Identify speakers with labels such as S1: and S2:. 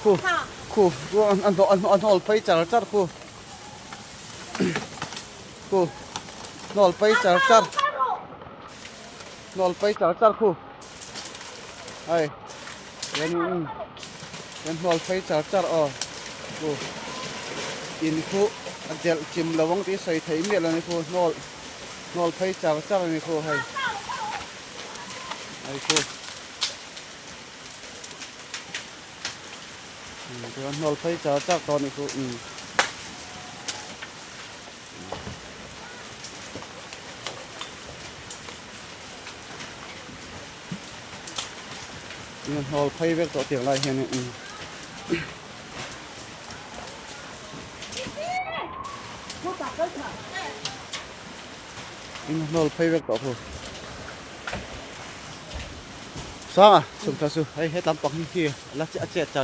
S1: Khu khu khu a a hnawl phei char char khu khu hnawl phei char char hnawl phei char char khu hei chuanin kan hnawl phei char char aw khu in khu a delh chim lo ang tih sawi theih miah lo a ni khu hnawl hnawl phei char char a ni khu hei hei khu. Chuan hnawl phei char char tawh a nih chu umm. Hnawl phei vek tawh tiang lai hian umm. Hnawl phei vek tawh khu. Sanga chhuk thla chu hei hetlam pang hi khi la a chet char.